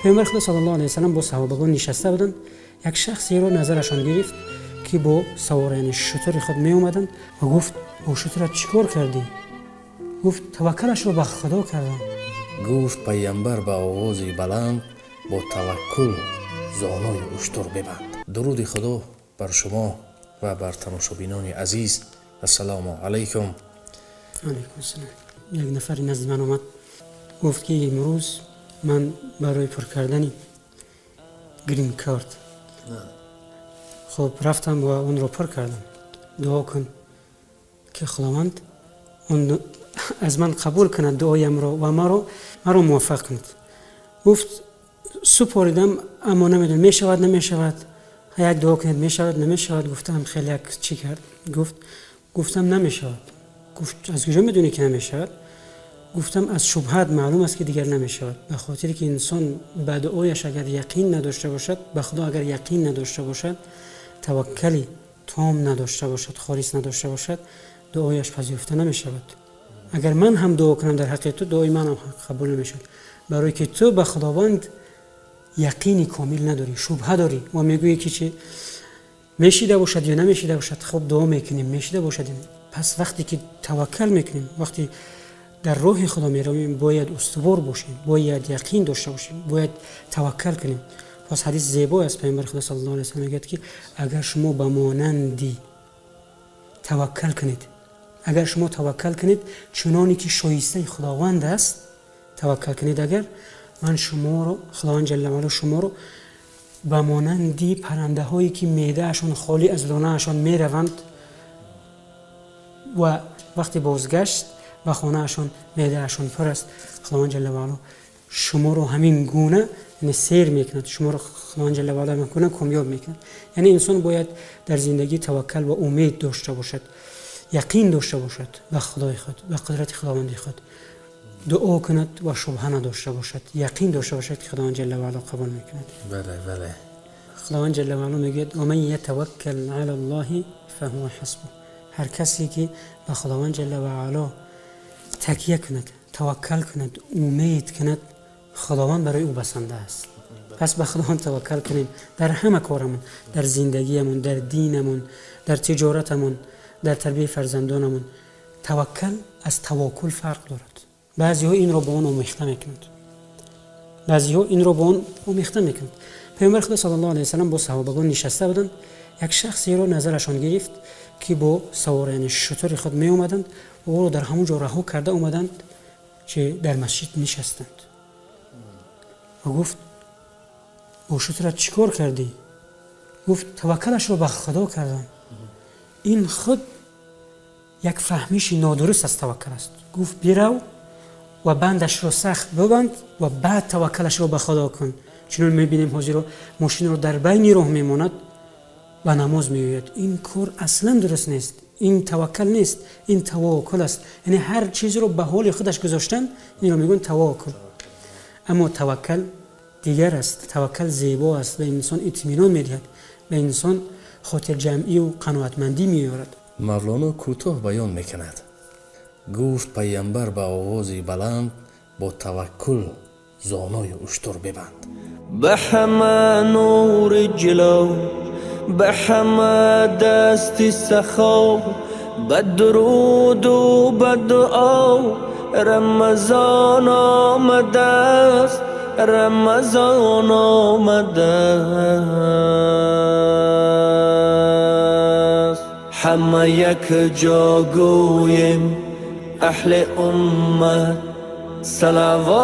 Паёмбари Худо саллаллоҳу алайҳи васаллам бо саҳобагон нишаста буданд. Як шахсеро назарашон гирифт, ки бо савор, яъне шутури худ меомаданд, ва гуфт: «Бо шутурат чӣ кор кардӣ?» Гуфт: «Таваккалашро ба Худо кардам». Гуфт паямбар ба овози баланд: «Бо таваккул зонуи уштур бибанд». Дуруди Худо бар шумо ва бар тамошобинони азиз. Ассалому алайкум. Алайкум ассалом. Як нафаре назди ман омад, гуфт, ки имрӯз ман барои пур кардани грин карт, хуб, рафтам ва онро пур кардам. Дуо кун, ки Худованд он аз ман қабул кунад дуоямро ва маро муваффақ кунад. Гуфт: «Супоридам, аммо намедонам, мешавад, намешавад. Як дуо кунед, мешавад, намешавад?» Гуфтам, хеле як чӣ кард, гуфт, гуфтам: «Намешавад». Гуфт: «Аз куҷо медонӣ, ки намешавад?» Гуфтам: «Аз шубҳат маълум аст, ки дигар намешавад, ба хотире ки инсон ба дуояш агар яқин надошта бошад, ба Худо агар яқин надошта бошад, таваккали том надошта бошад, холис надошта бошад, дуояш пазируфта намешавад. Агар ман ҳам дуо кунам дар ҳаққи ту, дуои манам қабул намешавад, барое ки ту ба Худованд яқини комил надорӣ, шубҳа дорӣ ва мегӯӣ, ки чӣ мешида бошад ё намешида бошад. Хуб, дуо мекунем, мешида бошад». Пас вақте ки таваккал мекунем, вақте дар роҳи Худо меравем, бояд устувор бошем, бояд яқин дошта бошем, бояд таваккал кунем. Пас ҳадис зебо аст. Паёмбари Худо саллаллоҳу алайҳи васаллам мегӯяд, ки агар шумо ба монанди таваккал кунед, агар шумо таваккал кунед, чуноне ки шоистаи Худованд аст таваккал кунед, агар ман шуморо, Худованд ҷалла ва ало шуморо ба монанди паррандаҳое, ки меъдаашон холӣ аз лонаашон мераванд ва вақте бозгашт ба хонаашон меъдаашон пур аст, Худованд ҷалла ва ало шуморо ҳамин гуна, яъне сер мекунад шуморо, Худованд ҷалла ва ало ҳамин гуна комёб мекунад. Яъне инсон бояд дар зиндагӣ таваккал ва умед дошта бошад, яқин дошта бошад ба Худои худ, ба қудрати Худованди худ, дуо кунад ва шубҳа надошта бошад, яқин дошта бошад, ки Худованд ҷалла ва ало қабул мекунад. бале бале Худованд ҷалла ва ало мегӯяд: ومن يتوكل على الله فهو حسبه. Ҳар касе ки ба Худованд ҷалла ва ало такя кунад, таваккал кунад, умед кунад, Худованд барои ӯ басанда аст. Пас ба Худованд таваккал кунем дар ҳама корамон, дар зиндагиямон, дар динамон, дар тиҷоратамон, дар тарбияи фарзандонамон. Таваккал аз тавоккул фарқ дорад. Баъзеҳо инро бо он омехта мекунанд, баъзеҳо инро бо он омехта мекунанд. Паёмбари Худо саллаллоҳу алайҳи васаллам бо саҳобагон нишаста буданд. Як шахсеро назарашон гирифт, ки бо савор, яъне шутури худ меомаданд ва ӯро дар ҳамон ҷо раҳо карда омаданд, ки дар масҷид нишастанд, ва гуфт: «Бо шутурат чӣ кор кардӣ?» Гуфт: «Таваккалашро ба Худо кардам». Ин худ як фаҳмиши нодуруст аз таваккал аст. Гуфт: «Бирав ва бандашро сахт бибанд ва баъд таваккалашро ба Худо кун». Чунон мебинем, ҳозиро мошинро дар байни роҳ мемонад, ба намоз меояд. Ин кор аслан дуруст нест. Ин таваккал нест, ин тавоккул аст. Яъне ҳар чизро ба ҳоли худаш гузоштан, инро мегӯянд тавоккул. Аммо таваккал дигар аст. Таваккал зебо аст, ба инсон итминон медиҳад, ба инсон хотирҷамъию қаноатмандӣ меорад. Мавлоно кӯтоҳ баён мекунад: гуфт паямбар ба овози баланд: «Бо таваккул зонуи уштур бибанд». Ба ҳама нури ҷило, ба ҳама дасти сахо, ба дуруду ба дуо Рамазон омадааст, Рамазон омадааст. Ҳама якҷо гӯем, аҳли уммат: салавот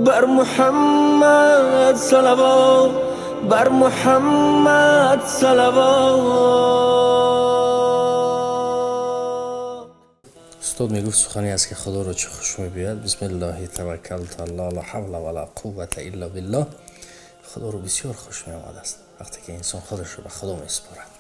бар Муҳаммад, салавот бар Муҳаммад, салавот. Устод мегуфт, сухане аст, ки Худоро чӣ хуш мебиёяд: бисмиллоҳи таваккалту аллоҳ, ла ҳавла вала қуввата илла биллоҳ. Худоро бисёр хуш меомадааст, вақте ки инсон худашро ба Худо месупорад.